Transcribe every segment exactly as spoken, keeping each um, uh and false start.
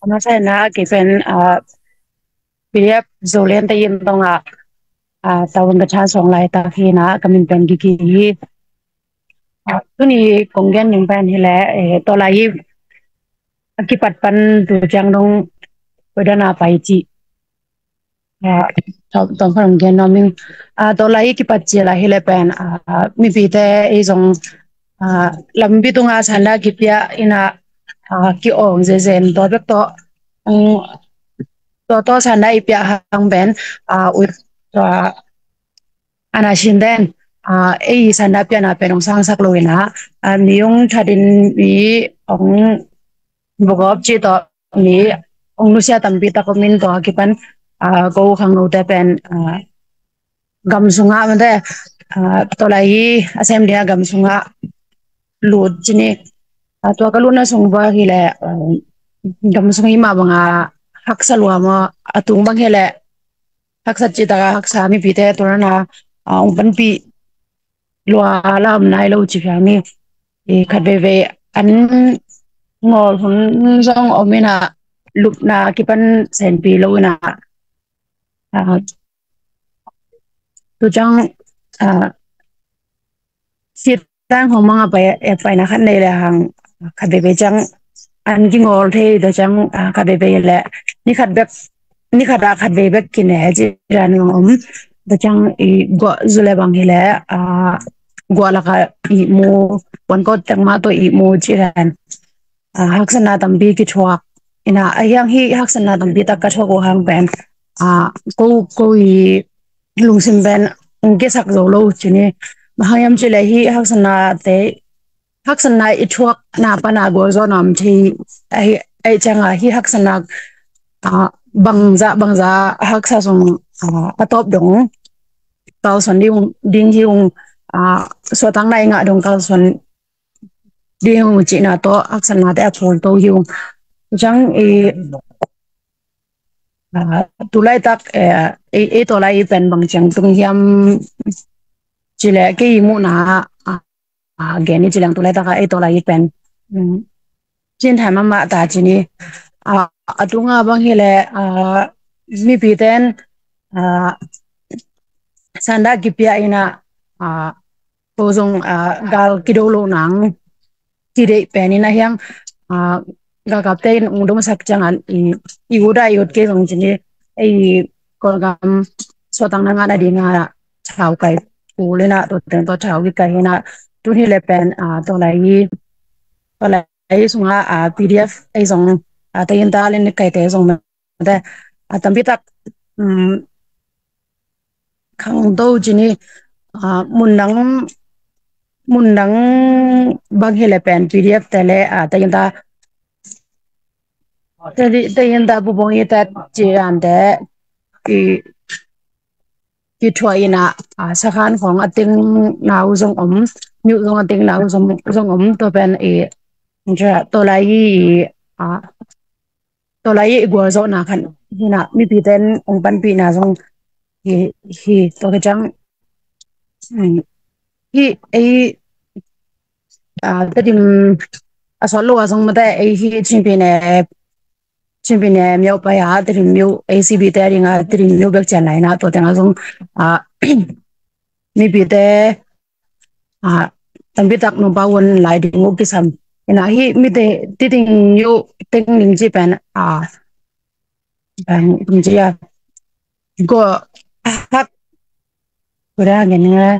A masa in ah kei pen, ah, P D F Zoland te in tawng ah, ah, tavuan ka tha sawng laitak hi in ah ka min pen Gigi hi. Ah, tuni kong gen ding pen hi leh, eh, tawlai i a kipat pan tu ciang dong koidan a pai cih, ah, tawm, tawm khat hong gen nuam ing. Ah, tawlai i kipat cil ah hi leh pen, ah, mipite ei zong, ah, lampi tungah sanda kipia in ah, ah, ki-awng zezen tua bek tawh, um, tua tawh sanda i piah hang pen, ah, ut, tua, ana sin den, ah, ei sanda piahna pen hong sangsak lo in ah, ah, mi hong that in mi hong bugawp cih tawh mi hong nusia tampi tak om in tua kipan, ah, ko khangnote pen, ah, gam sungah mate, ah, tawlai i a sem ding a gam sungah lut ci ni. Ah, tua ka lutna sung bang hi leh, ah, gam sung i mah bang a haksa lua maw, a tung bang hi leh haksa cih tak a haksa mipite tua na, ah, hong panpih lua lam nai lo ci piang ni. I khat veivei an ngawl hun zong om in ah lupna kipan senpi lo in ah, ah, tu ciang, ah, sit tang hong mang a pai, eh, paina khat nei le hang khat veivei ciang an kingawl thei, tua ciang, ah, khat veivei le ni khat bek, ni khat ah khat vei bek kine ci dan hong om. Tua ciang i guah zu le bang hi leh, ah, guah lak ah ihmu, puan kawt teng mah tawh ihmu ci dan, ah, haksatna tampi kithuak in ah, a hiang hi haksatna tampi tak ka thuak uh hang pen, ah, ko, ko i lungsim pen hong kisak zo lo ci ni. Bang hang hiam cih leh hi haksatnate, haksatna i thuakna pan a gualzawhna om thei, ahi, ahih ciang a hi haksatna, ah, bangzah, bangzah haksa sung, ah, a tawp dong kalsuan ding, ding hi ung, ah, suahtakna i ngah dong kalsuan ding cihna tawh haksatnate a phawlto hi ung. Ciang i, ah, tu laitak, eh, ei, ei tawlai i pen bang ciang tung hiam cih leh kei i muhna, ah, ah, gen i ci leng tu laitak a ei tawlai i pen, um, cintha mahmah ta ci ni. Ah, a tunga bang hi leh, ah, mipite in, ah, sanda kipia in ah, ah, ko zong, ah, gal kido lo nang kideih pen in a hiang, ah, galkapte in hong domsak ciang a i, i ut a i ut kei zong ci ni, ei Kawlgam suahtakna ngahna ding a thau kai kul in ah, tua teng tawh thau kikai hi in ah, tuni le pen, ah, tawlai i, tawlai i sungah, ah, P D F ei zong, ah, tainta le nikaite zong mate, ah, tampi tak, um, khangto ci ni, ah, mun dang, mun dang bang hi leh pen P D F te le, ah, tainta, tainta bubong i tat ci dan te ki, kithuah in ah, ah, sakhan khawng a tengna uh zong om, myo zong a tengna uh zong, zong om, tua pen i, tawlai i, ah, tawlai i gualzawhna khat hi in ah mipite in hong panpihna zong hi, hi, tua ka ciang, um, hi, ei, ah, Tedim a sawt lo a zong mate ei hi Chinpi ne, Chinpi ne myo pai a Tedim myo, A C B te a ding a Tedim myo bek cian lai in ah tua teng a zong, ah, mipite, ah, tampi tak nungpa un lai ding uh kisam in ah hi mite Tedim myo teng ding ci pen, ah, bang, bang ci a, go hak, ko da gen nga,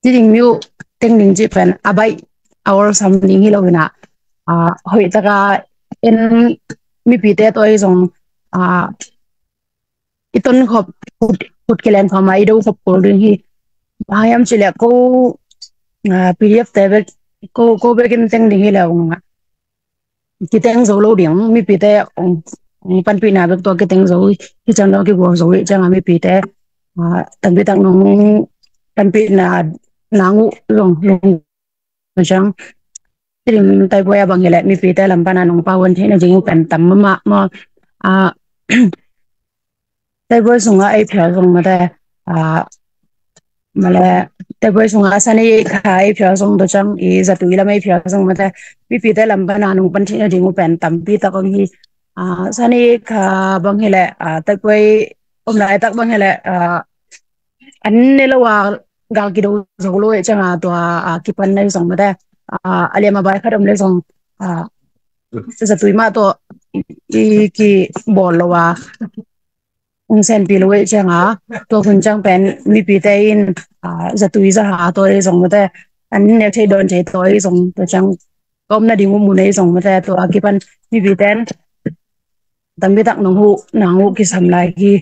Tedim myo teng ding ci pen a baih a awlsam ding hi lo in ah, ah, hoih tak a en mipite tawh ei zong, ah, i tonkhop, khut, khut kilen khawm a i do khop kul ding hi. Bang hang hiam cih leh ko, ah, P D F te bek, ko, ko bek in teng ding hi lo in ah kiteng zo lo ding, mipite hong, hong panpihna bek tawh kiteng zo hi ciang lo, kigual zo hi ciang a mipite, ah, tampi tak nong panpihna nang uh zong, zong ciang, Tedim taibuai a bang hi leh mipite lam pan a nungpa un theihna ding uh pen tam mahmah maw, ah, taibuai sungah ei phial zong mate, ah, male, taibuai sungah a san ei kha ei phial zong, tua ciang i zatui lam ei phial zong mate, mipite lam pan a nungpan theihna ding uh pen tampi tak om hi. Ah, sani kha bang hileh, ah, takpuai om laitak bang hileh, ah, an ne lo a gal kido zo lo e cianga tua, ah, kipan nai zong mate, ah, a liam a bai khat om le zong, ah, zatui mah tawh i, i kibawl lo a, ung senpi lo e cianga, tua hun ciang pen mipite in, ah, zatui zaha tawh e zong mate, an nek thei dawn thei tawh e zong tua ciang ka omna ding uh mun e zong mate, tua a kipan mipite in tampitak nong huh nang uh kisam lai hi.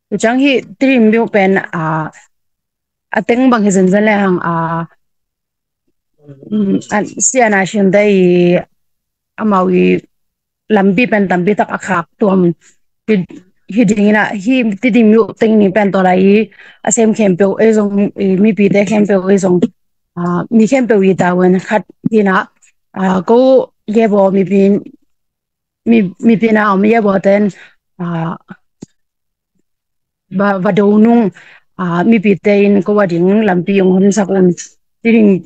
Tua ciang hi Tedim myo pen, ah, a teng bang hi zenzen le hang, ah, mm, an siana siante i amau i lampi pen tampitak a khak tuam hi, hi dingin ah hi Tedim myo teng ni pen tawlai i a sem khempeuh e zong, i mipite khempeuh e zong, ah, mi khempeuh i tavuan khat hi na, ah, ko gebo mipi, mi, mipi na om gebo ten, ah, va, va do nung, ah, mipite in ko a ding lampi ong honsak un. Tedim,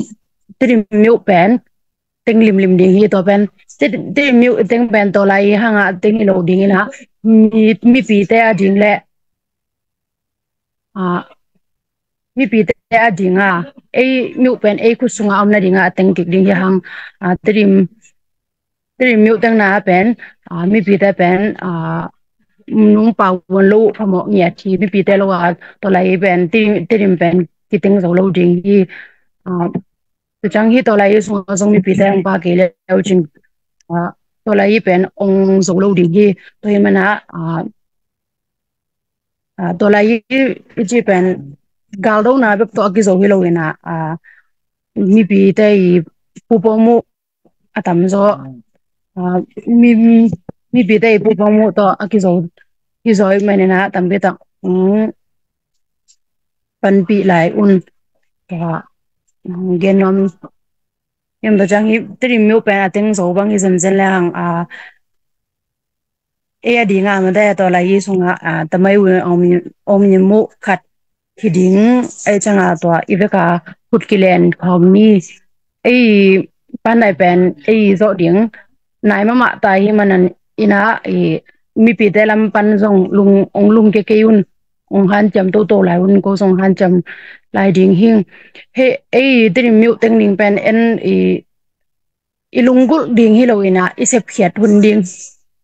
Tedim myo pen teng limlim ding hi tua pen. Tedim, Tedim myo teng pen tawlai hanga teng hi lo dingin ah mi, mipite a ding le, ah, mipite a dinga ei myo pen ei khut sunga omna dinga a teng kik ding hi hang, ah, Tedim, Tedim myo tengna pen, ah, mipite pen, ah, nung pau vun lo phamawh ngiat hi mipite lo a tawlai pen Tedim, Tedim pen kiteng zo lo ding hi, ah, tua ciang hi tawlai sunga zong mipite ong pa kei le lo cin, ah, tawlai pen ong zo lo ding hi. Tua hi mana, ah, ah, tawlai i ci pen galdona bek tawh a kizo hi lo ina, ah, mipite i pupawm uh a tam zaw, ah, mi, mipite i pupawm uh tawh a kizo, kizo i manina tampitak, mm, panpih lai un. Tua, mm, gen nuam hiam tua ciang hi Tedim myo pen a teng zo bang hi zenzen le hang, ah, ei a dinga mate tawlai i sunga, ah, tamai un om, om ni muh khat hi ding, ei cianga tua i veka khut kilen khawm ni, ei pan nai pen ei zawh ding nai mahmah ta hi manan ina i mipite lam pan zong lung, ong lungkia kei un, ong hanciam toto lai un, ko zong hanciam lai ding hing. He, ei Tedim myo teng ding pen en i, i lunggulh ding hi lo ina, i sepkhiat hun ding,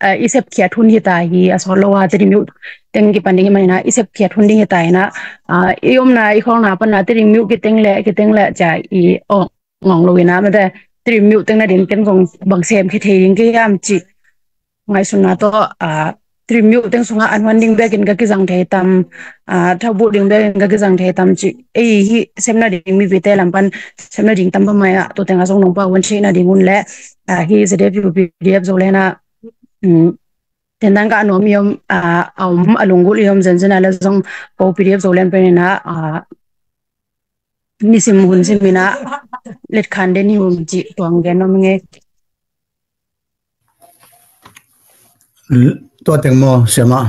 eh, i sepkhiat hun hi ta hi a sawt lo a, Tedim myo teng kipan ding hi manina i sepkhiat hun ding hi ta ina, ah, i omna i khawlna pana Tedim myo kiteng le, kiteng le cia i awk ngawng lo ina mate, Tedim myo teng nading ken zong bang sem khia thei ding kei hiam ci ngaihsunna tawh, ah, Tedim myo teng sunga an huan ding bekin ka kizang thei tam, ah, thaubuh ding bekin ka kizang thei tam ci, ei hi sem nading mipite lam pan sem nading tam pamai ah tua tenga zong nong pau huan theih nading un le, ah, hi Z D F U P D F Zoland ah, mm, tendang ka a nuam i om, ah, a om a lunggulh i om zenzen a le zong ko P D F Zoland pen ina, ah, nisim hun sim ina let khan den hi un ci tuang gen om nge. Tua teng maw, Siama?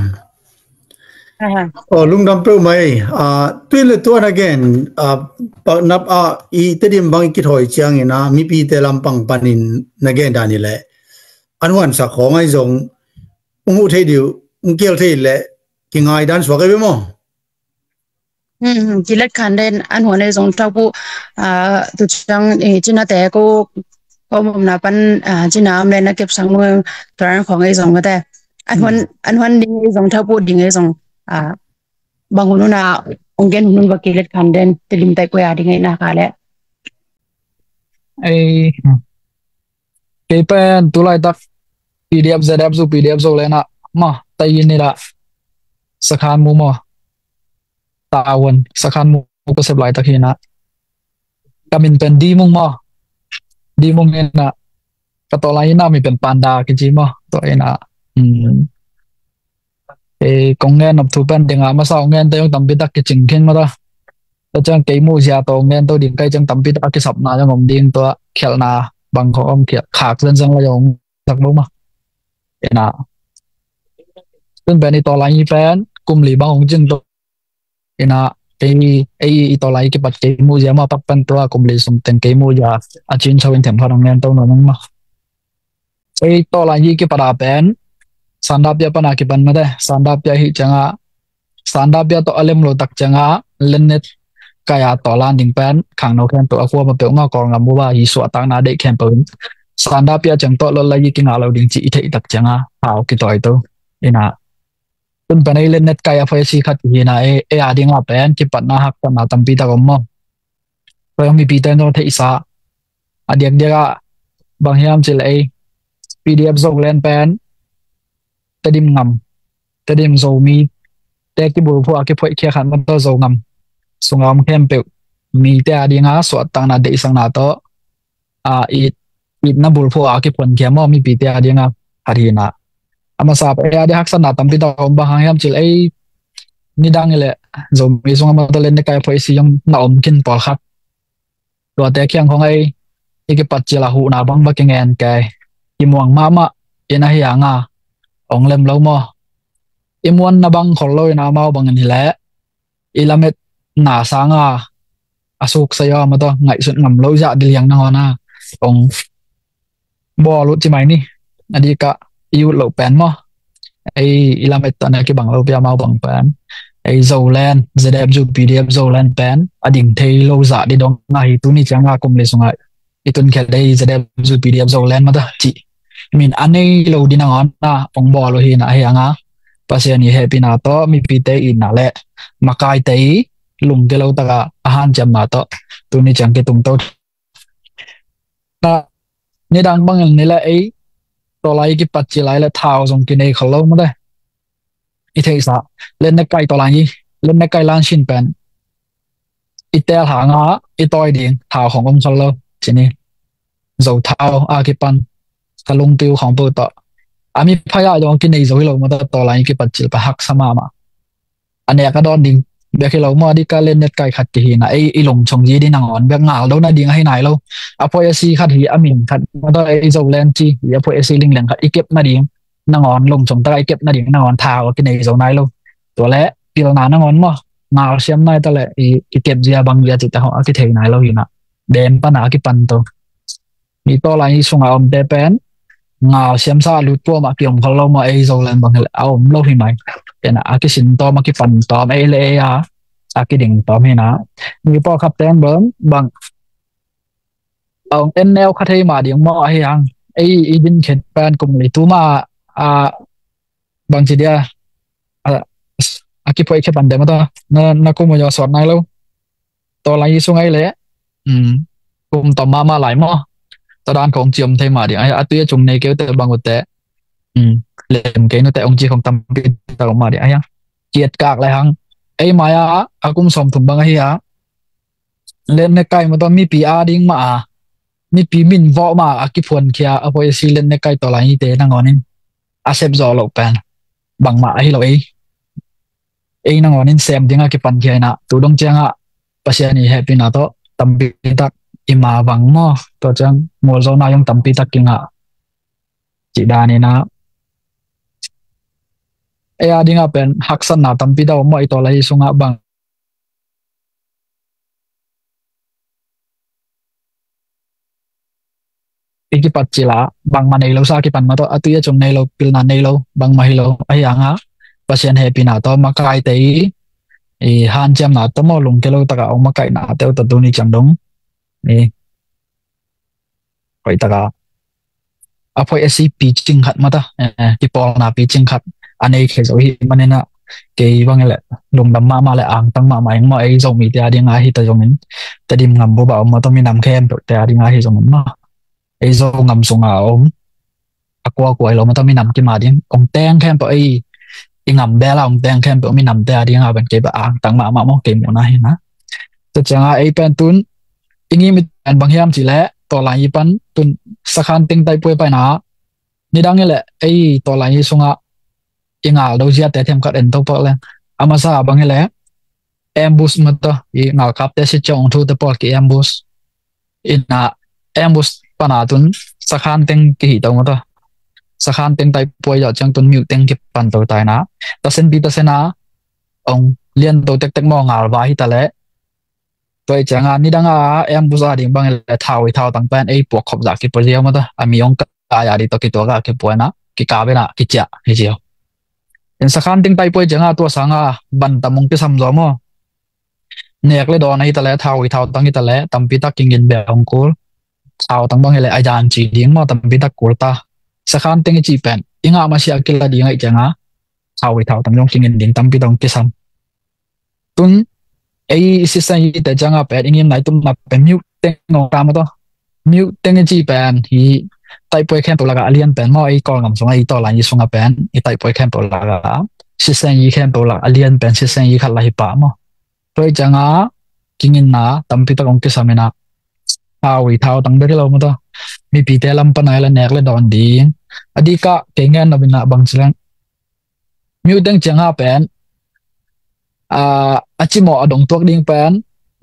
Aha. Oh, lungdam peuh mai. Ah, tui le tua na gen, ah, paknap ah i Tedim bang i kithawi ciangin ah mipite lampang panin na gen dan i le an huansak khawng ai zong ung uh thei diu, ung kial thei le kingai dan suak ai ve maw? Hmm, kilet khan den an huan ei zong thau pu, ah, tu ciang, eh, cina te ko, ko mumna pan, ah, cina am len a kep sang mu tuan khong ei zong mate. An huan, hmm, an huan ding ei zong thau pu ding ei zong, ah, bang hun hun a ong gen hun hun ba kilet khan den Tedim tai ko ya ding ei na ka le. Ei, kei pen tu laitak P D F Z F zu, P D F Zoland ah mah tai in ila sakhan mu maw, tavuan sakhan mu ka sep laitak hi na. Ka min pen Dimung maw, Dimung hi na. Ka tawlai ina mi pen Panda kici maw, tua ina. Hmm. Ei, kong ngen nop thu pen dinga masa ong ngen te ong tampi tak kicing khin mata. Tua ciang kei mu zia tawh ong ngen to ding kai ciang tampi tak a kisapna zong om ding tua khialhna bang khawng om khial khak zenzen la zong tak lo ma. Ina. Tun pen i tawlai hi pen kum li bang ong cin to. Ina, ei, ei, i tawlai kipat kei mu zia ma pak pen tua kum li sung teng kei mu zia a cin chau in them khat ong ngen to na nung ma. Ei tawlai hi kipat a pen Sandapia pana kipan mate, Sandapia hi cianga, Sandapia tawh a lem lo tak cianga, Lennet kai a tawlan ding pen, khangno khempeuh a khua ma peuh ma Kawlngam bup a hi suahtakna deih khempeuh in. Sandapia ciang tawh lot lai i kingah lo ding ci i theih tak cianga, thau kitawi to. Ina, tun pen ei Lennet kai a phoih a si khat hi na, ei, ei a dinga pen, kipatna haksatna tampi tak om maw. Tua hong mipite in zong theihsa. A diakdiak ah bang hiam cih leh ei P D F Zoland pen Tedim ngam, Tedim Zomi te kibulphuh a kiphoihkhia khat mah tawh Zo ngam sunga om khempeuh mite a dinga suahtakna deihsakna tawh a it, itna bulphuh a kiphuankhia maw mipite a dinga khat hi na. A masa pen ei a ding haksatna tampi tak om bang hang hiam cih leh ei nidang i leh Zomi sungah mah tawh Lennet kai phoih a si zong na om khin pawlkhat. Tuate kiang khong ei i kipat cil a huhna bang va kingen kei. Kimuang mahmah in ahi hanga ong lem lo maw. I muanna bang khol lo in amau bangin hi leh i lametna sanga a suksai aw mah tawh ngaihsut ngam lo zah diliang nangawn a ong bawl uh ci mai ni. A dikah i ut loh pen maw, ei i lamet tawh na kibang lo pia mau bang pen ei Zoland, Z F U P D F Zoland pen a ding thei lo zah di dong ahi tuni cianga kum li sungah i tun khia dei Z F U P D F Zoland mah ta cih min a nei lo di nangawn a ong bawl uh hi na ahi hanga Pasian i hehpihna tawh mipite itna le makaite i lungke lo taka a hanciamna tawh tuni ciang kitung to. Na, nidang bangin ni le ei tawlai kipat ci lai le thau zong kinei khol lo mate. I theihsa Lennet kai tawlai i Lennet kai lansin pen i tel hanga i tawi ding thau khong om khol lo. Cini zo thau a kipan ka lungpiu khong po tawh a mi phai a zong kinei zo hi lo mate. Tawlai kipat cil pa haksa mahmah. A nek a dawn ding bek hi lo maw, a dikah Lennet kai khat kihi na ei i lungchong zi di nangawn bek ngal do nading ahi nai lo. A phoih a si khat hi a min khat mah tawh ei Zoland ci hi a phoih a si lingleng khat i kep nading nangawn lungchong taka i kep nading nangawn thau a kinei zo nai lo. Tua le pilna nangawn maw ngal siam nai ta le i, i kep zia bang zia cihte hong a kithei nai lo hi na. Dem pana a kipan to. Ni tawlai i sunga omte pen ngal siamsa a lut pua mah kiom khol lo mah ei Zoland bang hi le a om lo hi mai. Tena a kisin tawm a kipan tawm ei le ei a a kiding tawm hi na. Ni pawlkhat teng bang bang a ong en neu kha thei mah ding maw ahi hang. Ei i din khet pen kum li tu mah a bang ci dia a, a kiphoih khe pan te mah ta na, na kum uh sawt nai lo. Tawlai i sung ai le um, kum tawm mahmah lai maw. Tua dan kong ciom thei mah ding ai a tui a cung nei keu te bang ut te um, lem kei nu te ong ci kong tampi tak mah ding ai hang. Kiat kak lai hang ei mai a a kum sawm thum bang ahi a Lennet kai mah tawh mipi a ding mah a mipi min vawh mah a kiphuankhia a phoih a si Lennet kai tawlai i te nangawn in a sep zawh loh pen bangmah ahi lo ei. Ei nangawn in sem ding a kipan khia ina tu dong ciangah Pasian i hehpihna tawh tampi tak i ma vang maw. Tua ciang mualzawhna zong tampi tak kingah cih dan ina ei a dingah pen haksatna tampi tak om maw i tawlai i sungah bang i kipat cila bangmah nei lo sa kipan mah tawh a tui a cung nei lo pilna nei lo bangmah hi lo ahi hanga Pasian hehpihna tawh makaite i i hanciamna tawh maw lungke lo taka ong makaihna teuh tawh tuni ciang dong i hoih taka a phoih a si picing khat mah ta eh, kipawlna picing khat a nei khe zo hi manina kei bang le lungdam mahmah le angtang mahmah ing maw ei Zomite a dinga hi ta zongin Tedim ngam bup a om mah tawh minam khempeuhte a dinga hi zongin maw ei Zo ngam sunga a om a kuakua i lo mah tawh minam kima ding ong teng khempeuh ei i ngam bela ong teng khempeuh minamte a dinga pen kei ba angtang mahmah maw kei muhna hi na. Tua cianga ei pen tun i ngimit pen bang hiam cih leh tawlai i pan tun sakhan teng taipuai paina nidang i leh ei tawlai i sungah i ngal do ziate themkhat en to pawh leng a masa bang i leh ambush mah tawh i ngalkapte si ciang ong thute pawl ki ambush ina ambush pana tun sakhan teng kihi to mah tawh sakhan teng taipuai zawh ciang tun miuh teng kipan to taina tasen pi tasen a ong lian to tektek maw ngal va hi ta leh tua i cianga nidanga ambush a ding bang i leh thau i thau tang pen ei puak khop zah kipua ziau mah tawh a mi ong kai a ding tawh kituak a kipuana kikap in ah kiciah hi ci uh. In sakhan teng taipoi ciangah tua sangah bantam hong kisam zaw maw. Nek le dawn ahi ta leh, thau i thautang hi ta leh, tampi tak kingin beh hong kul. Thautang bang hi leh a yan ci ding maw, tampi tak kul ta. Sakhan teng i cih pen i ngah masiah kila ding ahih ciangah thau i thautang zong kingin ding tampi tak hong kisam. Tun ei i sisan i te ciangah pen i ngimna i tupna pen mute teng hong tam a tawh. Mute teng i cih pen hi taipoi khempeuh lakah a lian pen maw, ei Kawlgam sungah, ei tawlan i sungah pen i taipoi khempeuh lakah sisan i khempeuh lakah a lian pen sisan i khat lah hi pah maw. Tua i ciangah kinginna tampi tak hong kisam in ah thau i thautang bek hi lo maw tawh. Mipite lam pan a hi leh nek le dawn ding. A dikah kei ngen nop in ah bang ci leng, mute teng ciangah pen a, a cimawh a dongtuak ding pen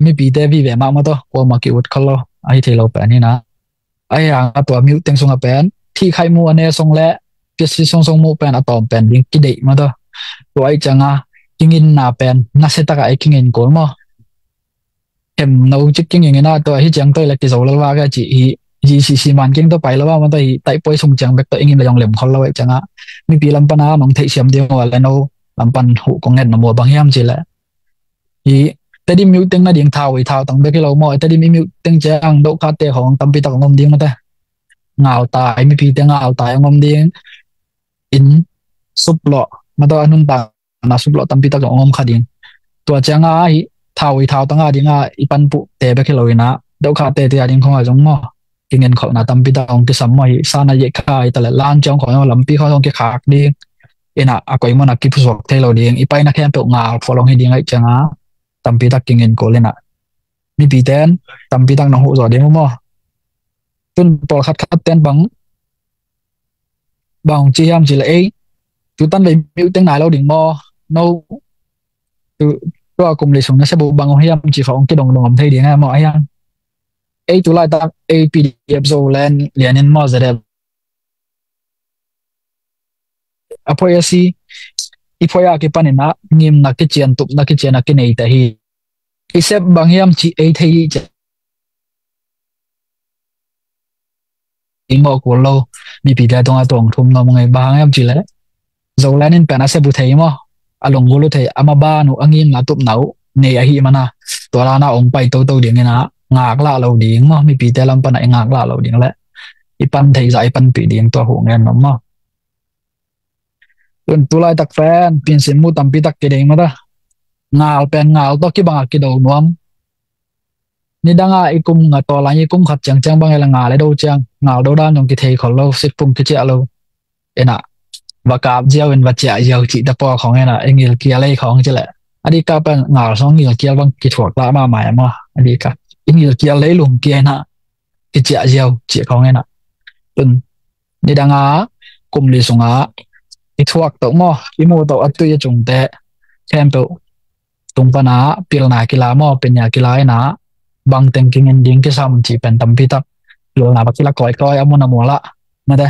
mipite vive mah maw tawh, kuamah ki-ut khol lo, ahi thei lo pen hi in ah. Ahi hangah tua mute teng sungah pen thihkhaimu a ne song le piasi song song mu pen a tawm pen ding kideih maw tawh. Tua ahih ciangah kinginna pen nasia takah ei kingin kul maw. Hemno cik kingin in ah tua hi ciang tawh i leh kizo lo va ka cih hi. Hi sisi man keng tawh pai lo va maw tawh, hi taipoi sung ciang bek tawh i ngim leh zong lem khol lo ahih ciangah mipi lam pan a nong theihsiam ding uh a leh no lam pan huh kong ngen nop uh bang hiam cih leh, hi Tedim mute teng nading thau i thautang bek hi lo maw. Tedim i mute teng ciang dohkhatte khawng tampi tak hong om ding maw tawh. Ngaltai, mipite ngaltai hong om ding. Inn suplawh maw tawh, a nuntak na suplawh tampi tak zong hong om kha ding. Tua ciangah hi thau i thautang a dingah i panpuhte bek hi lo in ah dohkhatte te a ding khawngah zong maw, kingen kholhna tampi tak hong kisam maw. Hi sana yeh kha hi ta leh lan ciang khawng lampi khawng zong kikhak ding. In ah a koi mun ah kiphusuak thei lo ding, i paina khempeuh ngal khol hong hi ding ahih ciangah tampi tak kingen kul in ah mipite in tampi tak nong huh zaw ding uh maw. Tun pawlkhat khat ten bang bang hong ci hiam cih leh, ei tutan vei mute teng nai lo ding maw, no tu, tua kum li sung nasia buh bang hong hiam cih khawng hong kidong dong om thei ding a maw. Ahi hang ei tu laitak ei P D F Zoland lianin maw, Z F a phoi a si, i phoi a kipan in ah ngimna kician, tupna kician a kinei ta hi. I sep bang hiam cih ei thei hi ciah i mawh kul lo. Mipite tungah tuang thum nuam ngei, bang hang hiam cih leh Zoland in pen a sep uh thei maw, a lunggulh uh thei, a maban uh, a ngimna tupna uh nei ahih man a, tua dan a hong pai toto ding in ah ngaklah lo ding maw, mipite lam pan ah i ngaklah lo ding leh i pan theih zah i panpih ding, tua huh ngen nuam maw. Tun tu laitak pen pinsin mu tampi tak kidei maw tawh. Ngal pen ngal tawh kibang a kido nuam. Nidang a i kum nga tawlan i kum khat ciangciang bang hi leh ngal i do ciang, ngal do dan zong kithei khol lo, sitphung kiciah lo. In ah va kap ziau in va ciah ziau cih te pawl khawng in ah i ngilkial ei khawng cih leh, a dikah pen ngal sawng ngilkial bang kithuak lah mahmah e maw. A dikah i ngilkial lei lum kia in ah kiciah ziau cih khawng in ah. Tun nidang a kum li sungah i thuak toh maw, i mu toh a tui a cungte khempeuh tung pan ah pilna kila maw, pinia kila in ah bangteng kingen ding kisam cih pen tampi tak pilna va kila kawikawi a mun a mual ah. Mate,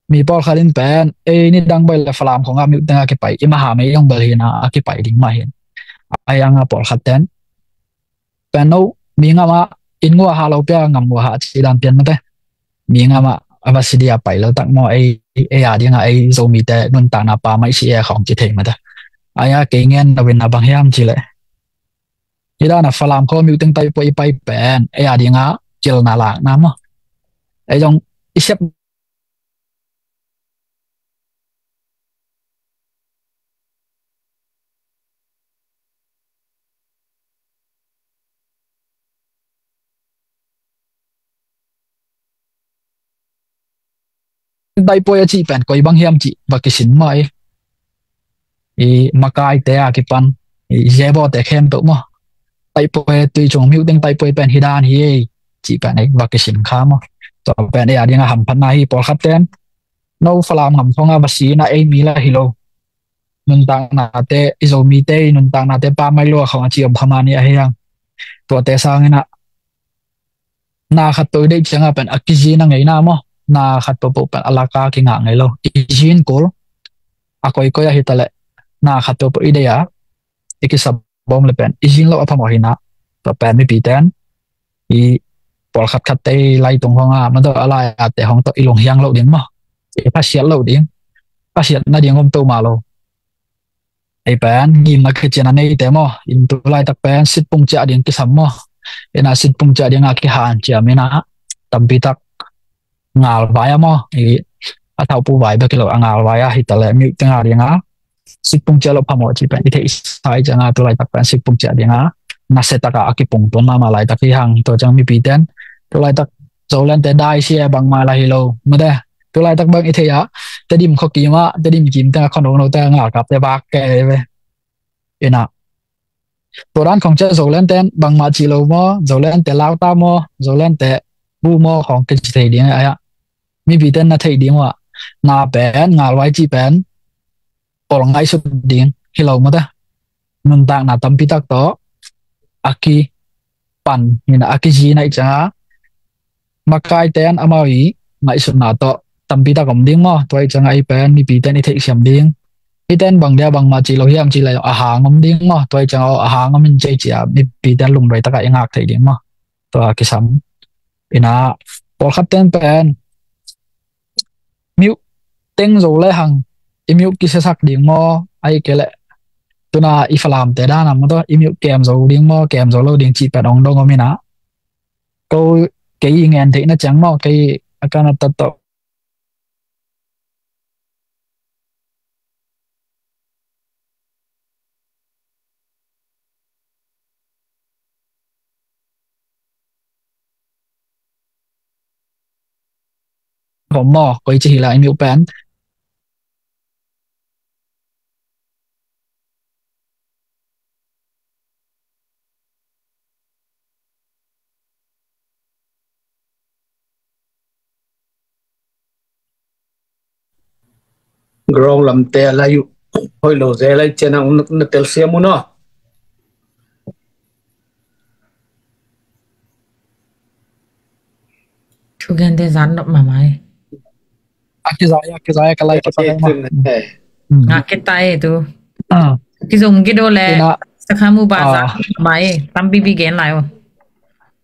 mi pawlkhat in pen ei nidang bai leh Falam khawng ah mute teng a kipai, i maha mei zong bel hi in ah a kipai ding mah hi. Ahi hang a pawlkhat ten pen no, mi ngam ah inn nguah hah lo pia, ngam nguah hah cih dan pian mate. Mi ngam ah a va si dia pai lo tak maw, ei, ei a dingah ei Zomite nuntakna pa mai si e khawng ci thei mate. Ahi a kei ngen nop in ah bang hiam cih leh, hi dan a Falam khawng mute teng taipoi i pai pen ei a dingah kilna lakna maw. Ei zong i sep taipoi a cih pen koi bang hiam cih va kisin mah i, i makaite a kipan i zebawte khempeuh maw, taipoi tui cung mute teng taipoi pen hi dan hi ei cih pen ei va kisin kha maw. Tua pen ei a dingah hamphatna hi. Pawlkhat ten no Falam ngam khawng a va si in ah ei mi lah hi lo, nuntaknate, i Zomite i nuntaknate pa mai lua khawng a ci om kha mah ni. Ahi hang tuate sang in ah na khat peuh i deih ciangah pen a kizin a ngeina maw, na khat peuhpeuh pen a laka kingah ngei lo. I zin kul a koikoi ahi ta leh na khat peuhpeuh i deih a i kisabawm leh pen i zin loh a phamawh hi in ah, tua pen mipite in i pawlkhat khatte i laitung khawng ah maw tawh, a lai-ate khawng tawh i lunghiang loh ding maw, i phasiat loh ding. khasiat nading om to mah lo. Ei pen ngimna kician a neite maw, in tu laitak pen sitpung ciah ding kisam maw, ina sitpung ciah ding a kihanciam ina tampitak ngalvai a maw, i a thaupu vai bek hi lo a ngalvai a hi ta le miuh teng a ding a sitpung ciah lo phamawh cih pen i theihsa i ciang a tu laitak pen sitpung ciah ding a nasia tak a a kipung tun mahmah laitak hi hang. Tua ciang mipi ten tu laitak Zoland te dai sia bangmah la hi lo mate. Tu laitak bang i thei a Tedim khua kim a Tedim kim teng a khua no no te ngalkap te vak ke ve. Ina tua dan khong ciah Zoland ten bangmah cih lo maw, Zoland te lau ta maw, Zoland te bu maw khong kici thei ding a, mipi ten na theih ding uh a na pen ngalvai cih pen ol ngaihsut ding hi lo mate. Nuntakna tampitak tawh a kipan ina a kizi na i ciang a makai ten amau i ngaihsutna tawh tampitak om ding maw. Tua i ciang a i pen mipi ten i theihsiam ding. I ten bang dia bangmah cih lo hiam cih lo a hang om ding maw. Tua i ciang a a hang om in cei cia mipi ten lungdoi tak a i ngak thei ding maw. Tua kisam ina pawlkhat ten pen miuh teng zo le hang i miuh kisiasak ding maw, ahi kei le tuna i Falam te dan a maw, tua i miuh kem zo ding maw, kem zo lo ding cih pen ong dong om ina. Ko kei i ngen theihna ciang maw, kei a kana tattawh khom maw, koi ci hi la i miuh pen. Ground lamte a lai uh hoih lo ze lai cian ang na telsiam uh no. Thu gen te zan nop mamai. A kizai a kizai a ka lai kizai ma. Nga kita e tu. Kizong kido le sakhamu ba zan nop mamai. Tampi pi gen lai o.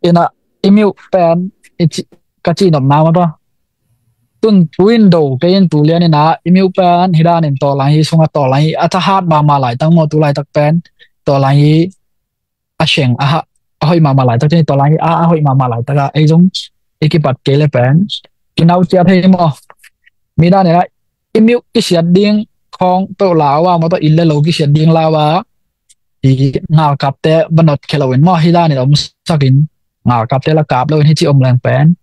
Ina i miuh pen ka ci nop na ma to. Tun tuin do kei in tu lian ina i miuh pen hi dan in tawlang hi sunga tawlang hi a thahat mahmah laitak maw tu laitak pen tawlang hi a seng a hoih mahmah laitak tuni tawlang hi a a hoih mahmah laitak a ei zong i kipat kei le pen kinau ciat hei maw. Mi dan ina i miuh kisiat ding khawng peuh lau a maw tawh inn le lo kisiat ding lau a i ngalkapte va notkhia lo in maw hi dan in omsak in ngalkapte la kap lo in hi ci om leng pen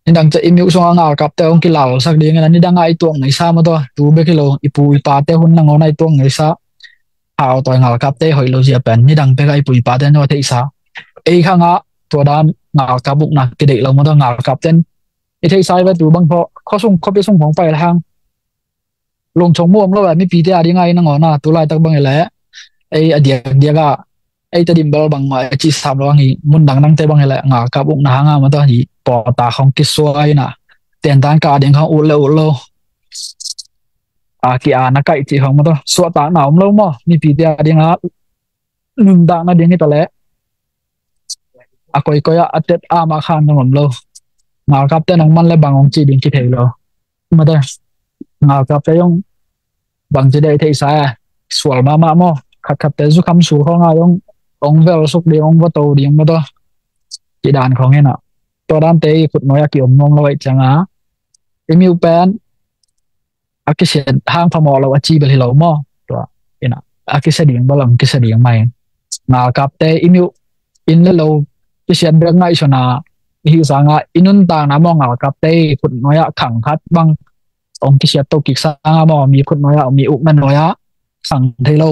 nidang ca i miuh sunga ngalkapte hong kilalsak ding ina nidang a i tuak ngeisa maw tawh tu bek hi lo i pu i pate hun nangawn a i tuak ngeisa hau tawi ngalkapte hoih lo zia pen nidang pek a i pu i pate nua theihsa ei khang a tua dan ngalkap ukna kideih lo maw tawh ngalkapten i theihsa i ve tu bang khuasung khuapi sung khawng pai le hang lungchong mu om lo eh mipite a ding a i nangawn a tu laitak bang i le ei a diakdiak a ei Tedim bel bangmah a cih sam lo ang hi mun dang dangte bang i le ngalkap ukna hang a maw tawh hi pawta khawng kisuai ina tentan ka ding khawng ut le ut lo a ki a na kaih cih khawng maw tawh suahtakna om lo maw mipite a ding a nuntakna ding hi ta le a koikoi ah a tet a mah khan dong om lo ngalkapte nong man le bang hong cih ding kithei lo. Mate ngalkapte zong bangci dei theihsa e sual mahmah maw khatkhatte zukham sul khawng a zong ong vel suk ding ong va to ding maw tawh kidan khawng hena tua dante i khut nuai a kiom nuam lo aih cianga i miuh pen a kisiat hang phamawh lo a ci bel hi lo maw tua ina a kisia ding bel ong kisia ding mai ngalkapte i miuh inn le lo kisiat bek ngaihsuna i hih sanga i nuntakna maw ngalkapte i khut nuai ah khang khat bang ong kisiat to kik sanga maw mi khut nuai ah mi ukna nuai ah khang thei lo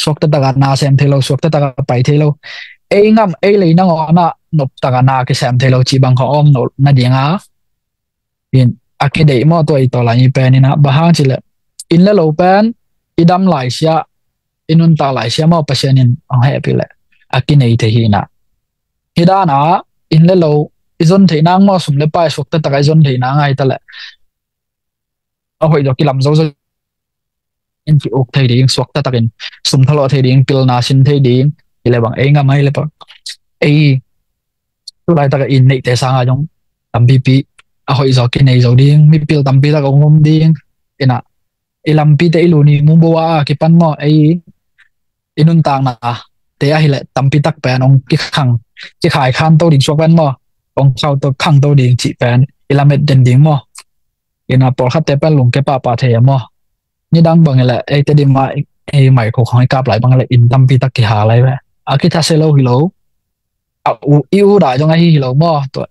suakta taka na sem thei lo suakta taka pai thei lo ei ngam ei lei nangawn ah nop taka na kisem thei lo cih bang kha om no nadinga in a kideih maw tua i tawlai i pen ina bang hang cileh inn le lo pen i dam laisia i nuntak laisia maw Pasian in ong hehpih leh a kinei thei hi ina hi dana inn le lo i zon theih nang maw sum le pai suakta taka i zon theih nang ai ta leh a hoih zaw kilam zo zo in ki uk thei ding suakta takin sum thalawh thei ding pilna sin thei ding i le bang ei ngam ai le bang ei tu laitak a inn neihte sanga zong tampipi a hoih zaw kinei zo ding mipil tampi tak a um ding ina i lampite i lu ni mubo a kipan maw, ei i nuntakna te ahileh tampi tak pen hong kikhang, kikhai khan to ding suak pen maw, hong khau to khang to ding cih pen i lamet den ding maw. Ina pawlkhatte pen lungke pahpah thei a maw. Nidang bang ileh ei Tedim ah ei mai khuk hong i kap lai bang ileh inn tampi tak kiha lai ve. A kithase lo hi lo. A u i u dai zong ahi hi lo maw. Tua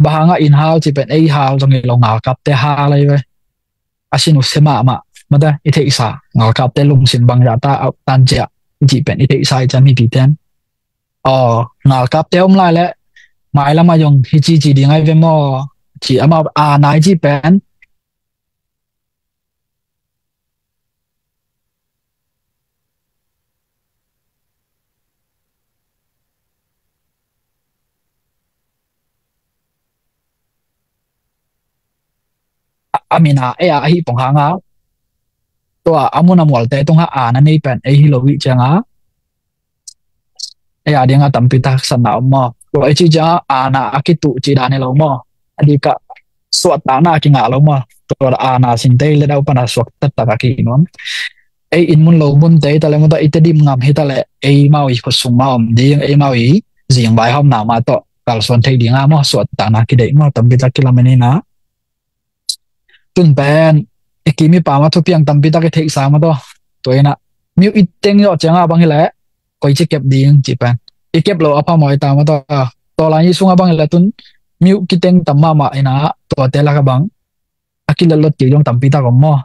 bang hangah inn hal cih pen ei hal zong hi lo, ngalkapte hal lai ve. A sin u se mahmah mate i theihsa, ngalkapte lungsim bangzah ta auh tan ciah i cih pen i theihsa i cian mipite in. Aw, ngalkapte om lai leh mailam ah zong hi cici ding ai ve maw. Ci amau a nai ci pen a, a mina ei a ahi pong hanga tua a mun a mualte tungah a na nei pen ei hi lo ih cianga ei a dinga tampi tak sanna om maw. Tua i ci cianga a na a kituh ci dan hi lo maw. A dikah suahtakna a kingah lo maw. Tua a na sinte le dau pana suak taktak a kinuam. Ei in mun lo mun te hi ta le mun ta i Tedim ngam hi ta le ei mau i khutsung ma om ding, ei mau i zing vai hawmna ma tawh kalsuan thei dinga maw, suahtakna kideih maw, tampi tak kilamen ina. Tun pen i kim i pam a thupiang tampi tak i theihsa ma tawh. Tua ina miu i teng zawh cianga bang hileh koi ci kep ding ci pen i kep lo a pha maw i ta ma tawh. Tua lai i sunga bang hileh tun miu kiteng tam mahmah ina tuate laka bang a kiletlot kik dong tampi tak om maw.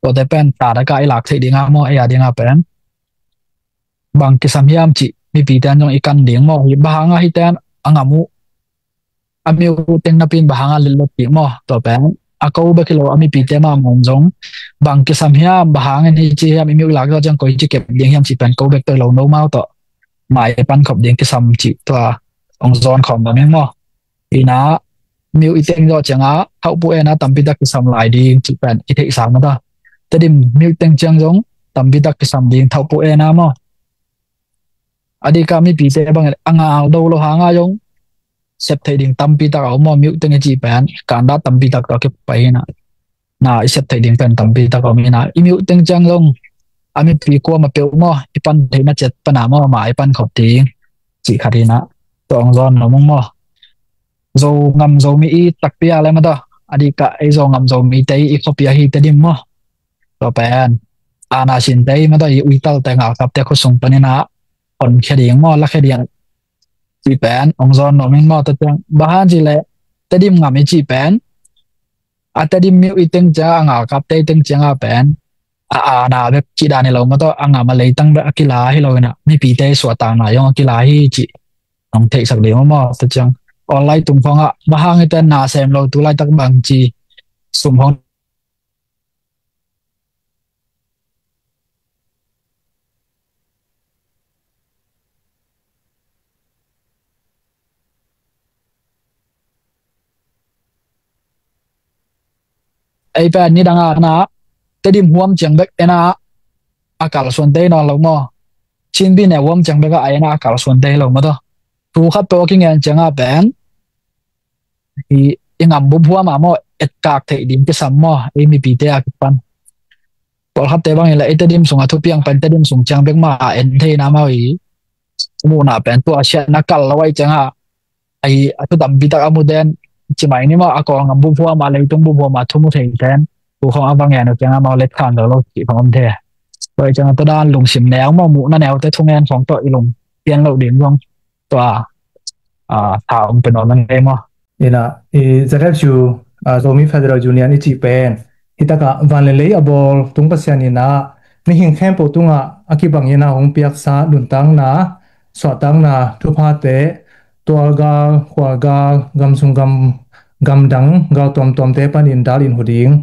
Tuate pen ta daka i lak theih dinga maw, ei a dinga pen bang kisam hiam cih mipite an zong i kan ding maw. Hi bang hanga hite an a ngam uh a miu teng napi in bang hanga letlot kik maw. Tua pen a ko bek hi lo a mipite mahmah zong bang kisam hiam, bang hangin hi ci hiam, i miu i lak zawh ciang koi ci kep ding hiam cih pen ko bek tawh hi lo, no mau tawh mai pan khop ding kisam cih tua hong zawn khawm ding maw. Ina miu i teng zawh cianga thauhpu ena tampi tak kisam lai ding cih pen i theihsa ma ta. Tedim miu teng ciang zong tampi tak kisam ding thauhpu ena maw. A dikah mipite bang a ngal do lo hanga zong sep theih ding tampi tak a om maw, miu teng i cih pen kanda tampi tak tawh kipai ina. Na i sep theih ding pen tampi tak a om ina, i miu teng ciang zong a mipi kuama peuh maw, i pan theihna ciat pana maw, ma i pan khop ding cih khat ina. Tua hong zawn no mong maw. Zo ngam Zomi i takpi a le ma ta. A dikah ei Zo ngam Zomi te i khuapi ahi Tedim maw. Tua pen a na sinte i ma ta i uitalte ngalkapte khutsung pan ina honkhia ding maw, lakhia ding cih pen hong zawn no mong maw. Tua ciang bang hang cih leh Tedim ngam i cih pen a Tedim miu i teng cianga, a ngalkapte i teng cianga pen a ana bek cih dan hi lo ma tawh, a ngam a leitang bek a kila hi lo ina, mipite suahtakna zong a kila hi cih hong theihsak ding maw. Tua ciang online tung khawngah bang hang hite na sem lo tu laitak bang ci sum hong ei pen nidang a na Tedim huam ciang bek ena a kalsuante hi nawn lo maw. Chinpi ne huam ciang bek a ena a kalsuante hi lo maw. Tua thu khat peuh a kingen cianga pen i, i ngam bup huam a maw etkak theih ding kisam maw, ei mipite a kipan. Pawlkhatte bang ila i Tedim sunga thupiang pan Tedim sung ciang bek ma a en thei na maw i muhna pen tua siatna kal lo ai cianga ai a thu tampi tak a mu den ci mai ni maw, a Kawlgam bup huam a, leitung bup huam a thu mu thei ten. Tua khawng a va ngen uh cianga maw let khan lo lo cih khawng om the. Tua i cianga tua dan lungsim neu maw, muhna neute thungen khawng tawh i lung pian lo ding zong tua a, tha ong pe nawn a ngei maw. Ina i Z F U, a, Zomi Federal Union i cih pen hi takah van le lei a bawl tung Pasian ina mihing khempeuh tungah a kibang ina hong piaksa nuntakna, suahtakna thuphate, tualgal, khualgal, gamsung gam, gamdang gal tuamtuamte panin dal in hu ding,